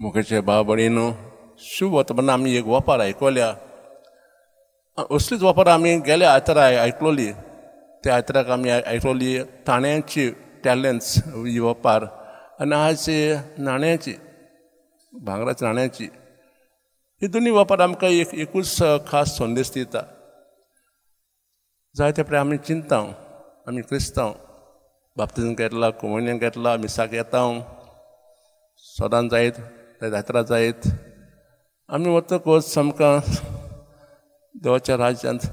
मुखेचे भाव भयणीनो, शुभ वर्तमान आमी एक वपार आयकल्या. असलीच वपार आमी गेल्या आयतारा आयकलोली. त्या आयताराक आमी आयकलोली ताण्याची टॅलंट्स ही वपार आनी आज नाण्याची, भांगराच्या नाण्याची. ही दोनूय वपार आमकां एक एकूच खास संदेश दिता. जायते प्रमाणे आमी चिंता, आमी क्रिस्तांव बाप्तिजम घेतला, कोमुनियन घेतला, मिसाक येता, सदांच जायत, जात्रा जायत आमी वतकच आमकां देवाच्या राज्यांत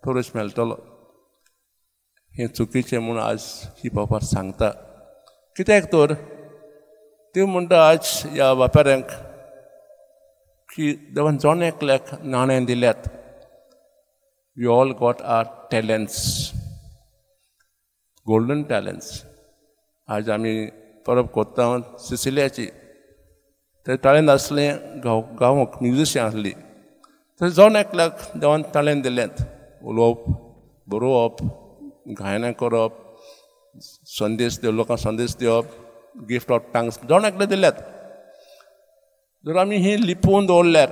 प्रवेश मेळटलो हें चुकीचें म्हूण आज ही वपार सांगता. कित्याक तर त्यो म्हणटा आज ह्या वेपाऱ्यांक की देवान जण एकल्याक नाणें दिल्यात. We all got our talents, golden talents. आज आमी परब कोत्ता सिसिलियाची, ते ताळेन आसलें गांवक म्युजिशियन आसली. तर जण एकल्याक देवान ताळेन दिल्यात, उलोवप, बरोवप, गायनां करप, संदेश दिवप, लोकांक संदेश दिवप, गिफ्ट ऑफ टंग्स जण एकले दिल्यात. जर आमी ही लिपोवन दवरल्यार,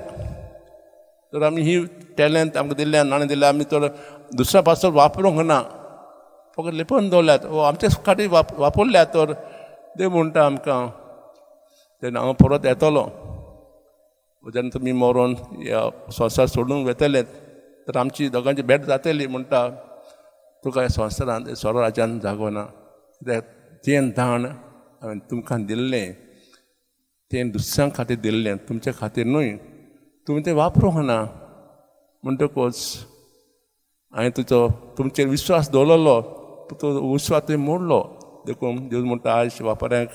तर आमी ही टॅलंट आमकां दिल्ल्या, नाणें दिल्या, आमी तर दुसऱ्या पासत वापरूंक ना, फकत लिपोवन दवरल्यात वो आमचे खातीर वापरल्यात तर देव म्हणटा आमकां तेन्ना हांव परत येतलो. जेन्ना तुमी मरोन ह्या संवसार सोडून वेतले तर आमची दोगांची भेट जातली. म्हणटा तुका ह्या संवसारांत स्वर्ग राज्यान जागो ना, कित्याक तें दाण हांवें तुमकां दिल्लें तें दुसऱ्यां खातीर दिल्लें, तुमचे खातीर न्हय. तुमी तें वापरूंक ना. म्हणटकच हांवें तुजो तुमचेर विश्वास दवरलो, तो विश्वास तुवें मोडलो. देखून देव म्हणटा आज वापऱ्यांक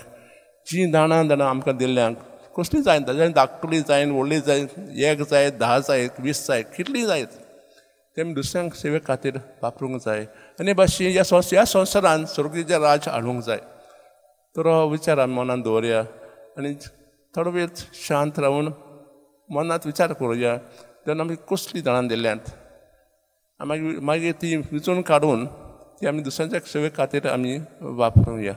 जी दाणां दाणां आमकां दिल्ल्यांक कसली जायना, धाकटुली जायन, व्हडली जाय, एक जाय, 10 जाय, 20 जाय, कितली जायत, ते आमी दुसऱ्यांक सेवे खातीर वापरूंक जाय. आनी भाशेन ह्या संवसारान स्वर्गीचें राज हाडूंक जाय. तर हो विचार आमी मनांत दवरया आनी थोडो वेळ शांत रावन मनांत विचार करुया तेन्ना आमी कसली दाणां दिल्यांत, मागीर मागीर ती विचून काडून ती आमी दुसऱ्यांच्या सेवे खातीर आमी वापरुया.